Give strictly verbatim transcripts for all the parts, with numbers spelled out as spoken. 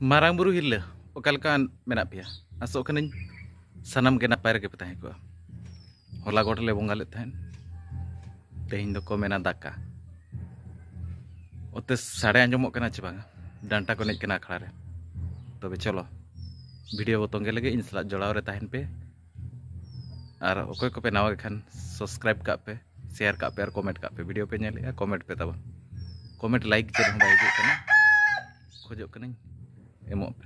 ᱢᱟᱨᱟᱝ ᱵᱩᱨᱩ ᱦᱤᱨᱞᱟᱹ, ᱚᱠᱟ ᱞᱮᱠᱟ ᱢᱮᱱᱟᱜ ᱯᱮᱭᱟ? ᱟᱥᱚᱜ ᱠᱟᱹᱱᱟᱹᱧ ᱥᱟᱱᱟᱢ ᱜᱮ ᱱᱟᱯᱟᱭ ᱨᱮᱜᱮ ᱯᱮ ᱛᱟᱦᱮᱸ ᱠᱚᱜᱼᱟ᱾ ᱦᱚᱞᱟ ᱜᱚᱴ ᱞᱮ ᱵᱚᱸᱜᱟ ᱞᱮᱫ ᱛᱟᱦᱮᱸᱫ, ᱛᱮᱦᱮᱧ ᱫᱚᱠᱚ ᱢᱮᱱᱟ ᱫᱟᱠᱟ᱾ ᱚᱛᱮ ᱥᱟᱰᱮ ᱟᱸᱡᱚᱢᱚᱜ ᱠᱟᱱᱟ ᱪᱮ ᱵᱟᱝᱟ? ᱰᱟᱱᱴᱟ ᱠᱚ ᱮᱱᱮᱡ ᱠᱟᱱᱟ ᱟᱠᱷᱲᱟ ᱨᱮ᱾ ᱛᱚᱵᱮ ᱪᱚᱞᱚ, ᱵᱷᱤᱰᱤᱭᱳ ᱵᱚ ᱛᱚᱸᱜᱮ ᱞᱮᱜᱮ, ᱤᱧ ᱥᱟᱞᱟᱜ ᱡᱚᱲᱟᱣ ᱨᱮ ᱛᱟᱦᱮᱱ ᱯᱮ᱾ ᱟᱨ ᱚᱠᱚᱭ ᱠᱚᱯᱮ ᱱᱟᱣᱟ ᱜᱮ ᱠᱷᱟᱱ, ᱥᱟᱵᱥᱠᱨᱟᱭᱤᱵᱽ ᱠᱟᱜ ᱯᱮ, ᱥᱮᱭᱟᱨ ᱠᱟᱜ ᱯᱮ ᱟᱨ ᱠᱚᱢᱮᱱᱴ ᱠᱟᱜ ᱯᱮ᱾ ᱵᱷᱤᱰᱤᱭᱳ ᱯᱮ ᱧᱮᱞᱮᱜᱼᱟ, ᱠᱚᱢᱮᱱᱴ ᱯᱮ ᱛᱟᱵᱚᱱ᱾ ᱠᱚᱢᱮᱱᱴ, ᱞᱟᱭᱤᱠ ᱪᱮᱫ ᱦᱚᱸ ᱵᱟᱭ ᱦᱤᱡᱩᱜ ᱠᱟᱱᱟ, ᱠᱷᱚᱡᱚᱜ ᱠᱟᱹᱱᱟᱹᱧ ᱮᱢᱚᱜ ᱯᱮ᱾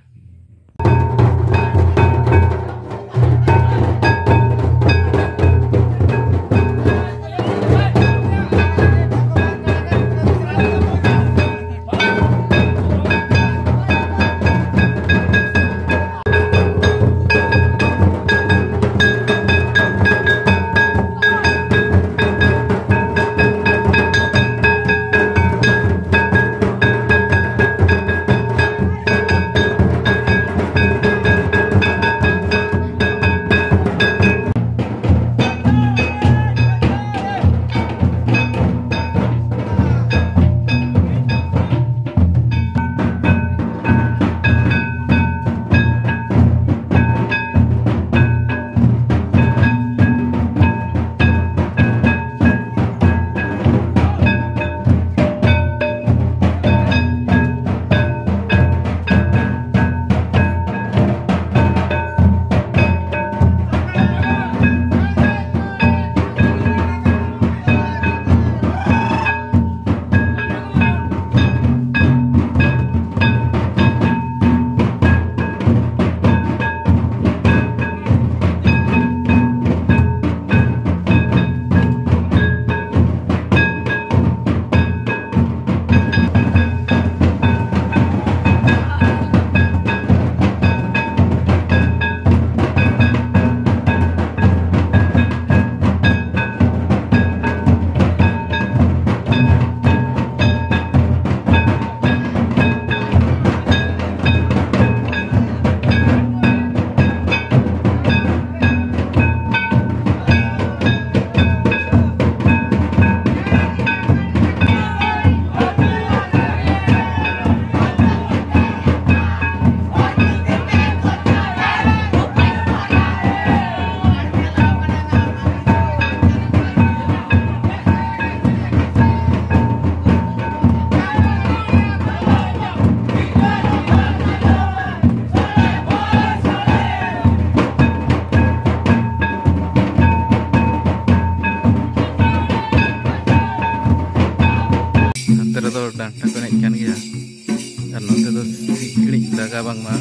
ᱥᱤᱠᱲᱤᱡ ᱞᱟᱜᱟ ᱵᱟᱝᱢᱟ,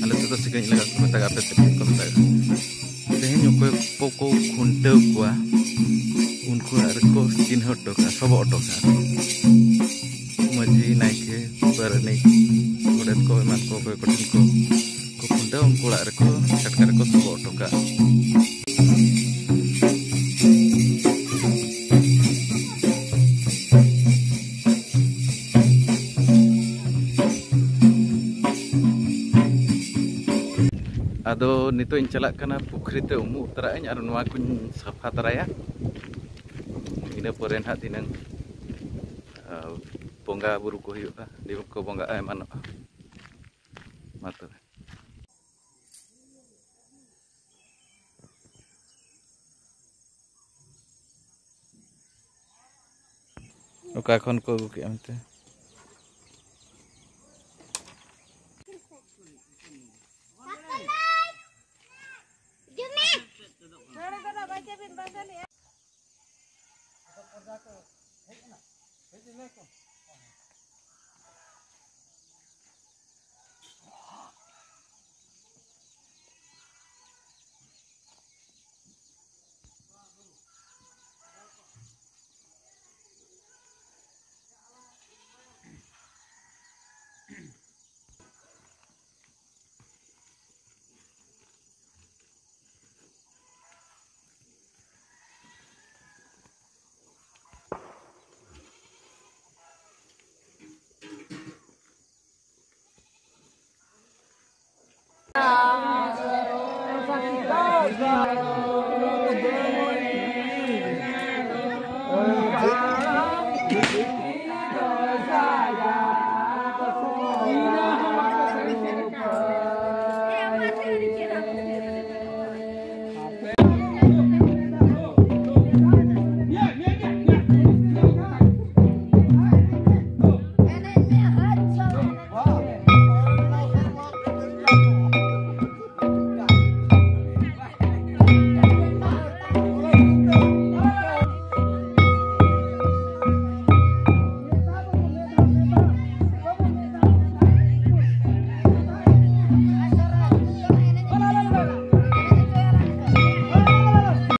ᱟᱞᱮ ᱥᱮᱫ ᱫᱚ ᱥᱤᱠᱲᱤᱡ ᱞᱟᱜᱟ ᱠᱚ ᱢᱮᱛᱟᱜᱼᱟ, ᱟᱯᱮ ᱥᱮᱫ ᱪᱮᱫ ᱠᱚ ᱢᱮᱛᱟᱜᱼᱟ? ᱛᱮᱦᱮᱧ ᱚᱠᱚᱭ ᱠᱚᱠᱚ ᱠᱷᱩᱱᱴᱟᱹᱣ ᱠᱚᱣᱟ, ᱩᱱᱠᱩ ᱚᱲᱟᱜ ᱨᱮᱠᱚ ᱪᱤᱱᱦᱟᱹ ᱦᱚᱴᱚ ᱠᱟᱜᱼᱟ, ᱥᱚᱵᱚᱜ ᱦᱚᱴᱚ ᱠᱟᱜᱼᱟ᱾ ᱢᱟᱹᱡᱷᱤ, ᱱᱟᱭᱠᱮ, ᱯᱟᱨᱟᱱᱤᱠ, ᱜᱚᱰᱮᱛ ᱠᱚ, ᱮᱢᱟᱱ ᱠᱚ, ᱚᱠᱚᱭ ᱠᱚᱴᱷᱮᱱ ᱠᱚ ᱠᱚ ᱠᱷᱩᱱᱴᱟᱹᱣ, ᱩᱱᱠᱩ ᱚᱲᱟᱜ ᱨᱮᱠᱚ ᱪᱷᱟᱴᱠᱟ ᱨᱮᱠᱚ ᱥᱚᱵᱚᱜ ᱦᱚᱴᱚ ᱠᱟᱜᱼᱟ᱾ ᱟᱫᱚ ᱱᱤᱛᱚᱜ ᱤᱧ ᱪᱟᱞᱟᱜ ᱠᱟᱱᱟ ᱯᱩᱠᱷᱨᱤ ᱛᱮ, ᱩᱢᱩᱜ ᱩᱛᱟᱹᱨᱟᱜ ᱟᱹᱧ ᱟᱨ ᱱᱚᱣᱟ ᱠᱚᱧ ᱥᱟᱯᱷᱟ ᱛᱟᱨᱟᱭᱟ᱾ ᱤᱱᱟᱹ ᱯᱚᱨᱮ ᱱᱟᱦᱟᱜ ᱫᱷᱤᱱᱟᱹᱝ, ᱟ, ᱵᱚᱸᱜᱟ ᱵᱩᱨᱩ ᱠᱚ ᱦᱩᱭᱩᱜᱼᱟ, ᱫᱮᱵᱚ ᱠᱚ ᱵᱚᱸᱜᱟ ᱮᱢᱟᱱᱚᱜᱼᱟ᱾ ᱢᱟ ᱛᱚᱵᱮ᱾ ᱚᱠᱟ ᱠᱷᱚᱱ ᱠᱚ ᱟᱹᱜᱩ ᱠᱮᱫᱼᱟ ᱢᱮᱱᱛᱮ?